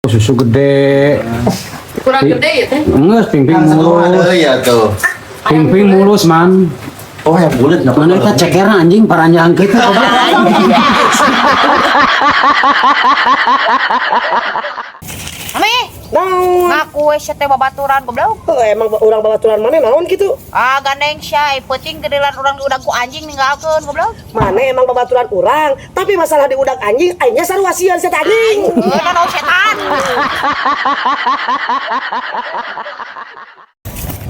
Susu gede. Kurang gede ya teh. Enggak, pingping mulus. Ya tuh. Pingping mulus, man. Oh, yang bulat nggak Mana kita cekerna anjing paranjang kita. Mami, ngaku we sia teh babaturan goblok. Heuh, emang urang babaturan mana naon gitu? Ah, gandeng sia, peuting geudelan urang diudag ku anjing ninggalkeun goblok. Mana emang babaturan urang, tapi masalah diudag anjing, aingnya sarua sieun sia teh anjing. Heuh, naon setan.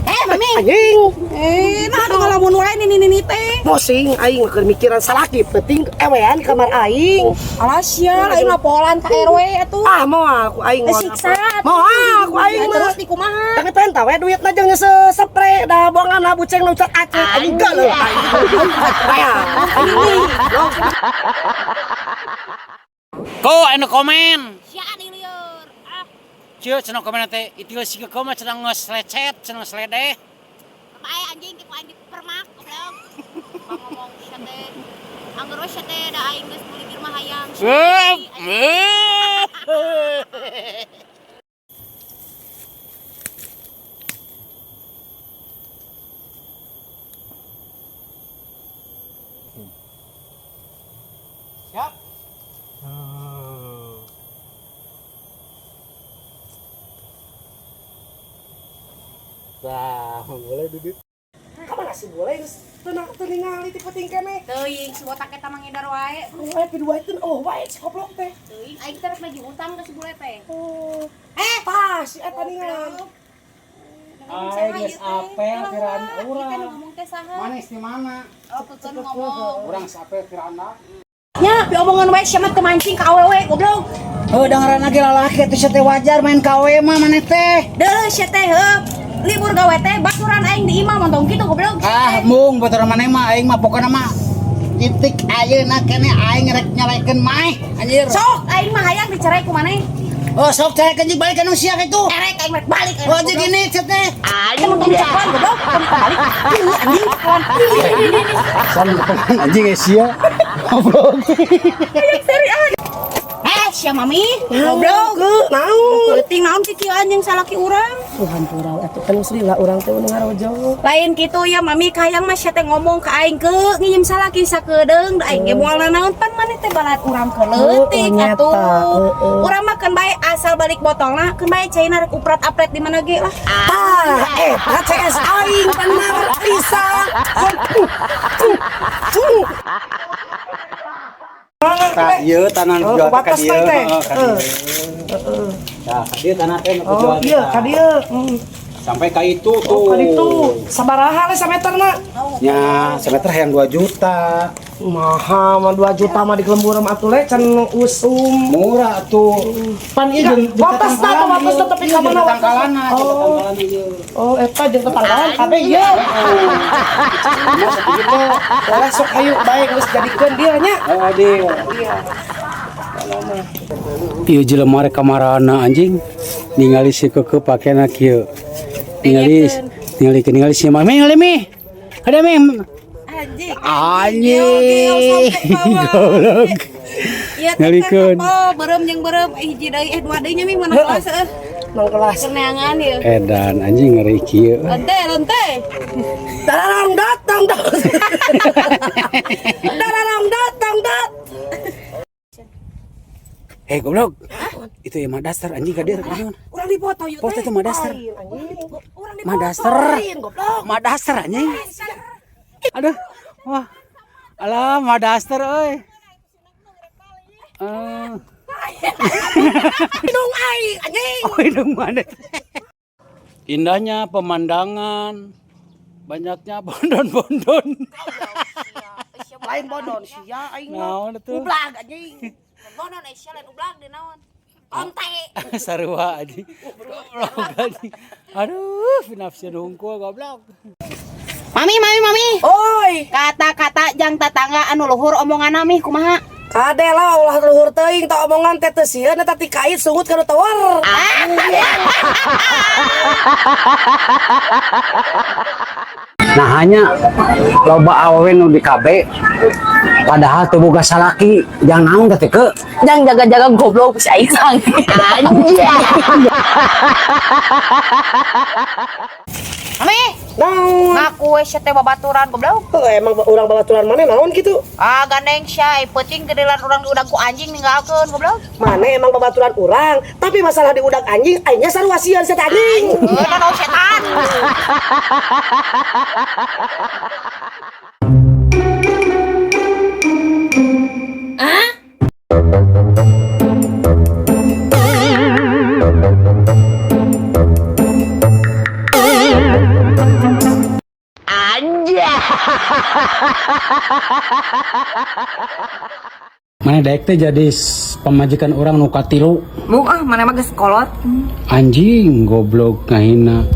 Eh, Mami. Anjing, Eh, nah aduh ngalamun wae nini nini teh. pusing aing mah keur mikiran salaki penting ewean di kamar aing. Alah sia, lain laporan ka RW atuh. Ah, moal ku aing Eh, siksa atuh. Moal ku aing Eh, mah. Terus di kumaha? Tapi pengen we duitna jeung sespre da bongan buceng nu cat acet anjing geuleuh aing. Aya. Anjing. Ko anu komen. Sia nih lieur. Ah, Cieu cenah komen teh itu si keko mah cenah geus lecet, cenah geus ledeh. bae anjing ku aing dipermak goblok. Bang ngomong sia teh. Angger we sia teh da aing geus meuli mah hayang. Siap. Nah, boleh duduk. Kamana sih boleh geus teu teu ningali ti penting keneh. Teuing si botak eta mah ngidar wae. Oh, aya piduaiteun oh wae si koplok teh. Teuing aing teh rek nagih utang ka si bule teh. Oh. Eh, tah si eta ningali. Aing geus apel piraan urang. Kita ngomong teh saha? Manis di mana? Oh, keun ngomong. Urang sampai pirana. Nya, piomongan wae sia mah teu mancing ka awewe goblok. Oh, dengeran lagi lalaki atuh sia teh wajar main KW mah maneh teh. Deuleu sia teh heuh. Libur gawe teh baturan aing di imah montong kitu goblok. Ah, mung baturan maneh mah aing mah pokona mah titik ayeuna keneh aing rek nyalaikeun maeh anjir. Sok aing mah hayang dicerai ku maneh. Oh, sok carekeun jeung balik anu sia kitu. Erek aing rek balik. Oh, jeung gini sia teh. Aing montong cakuan goblok, balik. Ih, anjing cakuan. San anjing eh sia. Goblok. Eh, sia mami. Goblok. Goblok, naon? Peuting naon sih kieu anjing salaki urang? Tuhan pura atuh kan geus lila urang teh nu ngarojong. Lain kitu ya mami kayang mah sia teh ngomong ka aing ke nginjem salaki sakedeung da aing ge moal nanaon pan maneh teh balat urang ke leutik Heeh, nyata, atuh. heeh. Urang mah keun bae asal balik botolna keun bae caina rek uprat-apret di mana ge lah. Tah, eta CS aing bener pisan. Tah, ieu tanah Oh, jual teh ka batas dieu, teh teh. heeh, ka dieu. Tah, ka dieu tanah teh nu Oh jual iya, teh. ka dieu. Hmm. Sampai ka itu tuh. Oh, ka ditu. Sabaraha le sameterna? Nya, semeter hayang 2 juta. Maha mah 2 juta mah di kelembur mah atuh le can usum. Murah tuh. Pan ieu jeung Watasna tuh, watasna tapi ka mana watasna? Tangkalana, Oh. tetangkalana ieu. Oh, eta jeung tetanggalan kabeh ieu. Masa begitu. Boleh sok ayo bae geus jadikeun dia nya. Oh, deal. Iya. Ieu jelema rek kamarana anjing. Ningali si keke pakena kieu. Ningali ningali ningali si mami ningali mi. Ada mi. Anjing. Anjing. Goblok. Ieu teh Ngalikeun. kan beureum jeung beureum hiji deui eh dua deui nya mi mana kelas eueuh. Nang kelas. Keneangan ieu. Edan anjing ngeri kieu. Lente lente. Dararang datang dat. Dararang datang dat. Eh goblok. Itu ya mah dasar anjing ka dieu naon? Urang dipoto ieu Foto itu mah dasar. Lain, anjing. Urang Mah dasar. Lain, goblok. Mah dasar anjing. Aduh. Wah. Alah, mah dasar euy. Eh, Hidung aing anjing. oh, hidung mana? Indahnya pemandangan, banyaknya bondon-bondon. Lain bodon sia aing mah. Naon itu? Ublag anjing. Bonon eh sia lain ublag di naon. Onte. Sarua anjing. Goblok anjing. Aduh, pinafsir hungkul goblok. Mami mami mami. Oi, Kata-kata jang tatangga anu luhur omongan mi kumaha? kade lah ulah luhur teuing tah omongan teh teu sieun eta tikait sungut kana tawar. Nah hanya loba awewe nu di KB padahal teu boga salaki, jangan naon teh ke. Jangan jaga-jaga goblok si aing sang. Anjing. Mami, Naon? ngaku we sia teh babaturan goblok. Heuh, emang urang babaturan maneh naon kitu? Ah, gandeng sia, peuting geudelan urang diudag ku anjing ninggalkeun goblok. Maneh emang babaturan urang, tapi masalah diudag anjing aingnya sarua sieun sia teh anjing. Heuh, naon setan. Mana daek teh jadi pamajikan urang nu katilu. Bu ah mana mah geus kolot. Anjing goblok ngahina.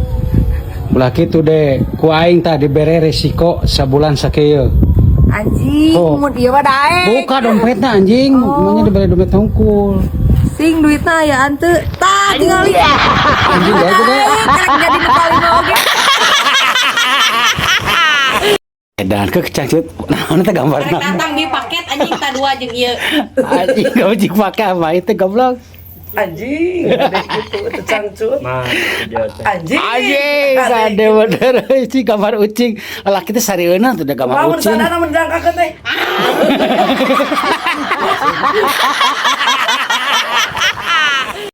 Belah kitu deh, ku aing tah dibere resiko sabulan sakieu. Anjing, Oh. mun ieu mah daek. Buka dompetna anjing, oh. Dibere dompet hungkul. Sing duitna aya teu. Tah tingali. Anjing daek teh. Karek jadi nu kalima oge. Edan ke kecangcut. Naon teh gambarna? Datang di paket anjing ta dua jeung ieu. Anjing gak pake apa itu goblok. Anjing, gede gitu teu cangcut. Anjing. Anjing, kade bener ucing gambar ucing. Lah kita sarieuna tuh udah gambar Lamun ucing. sadana mun jangkakeun teh.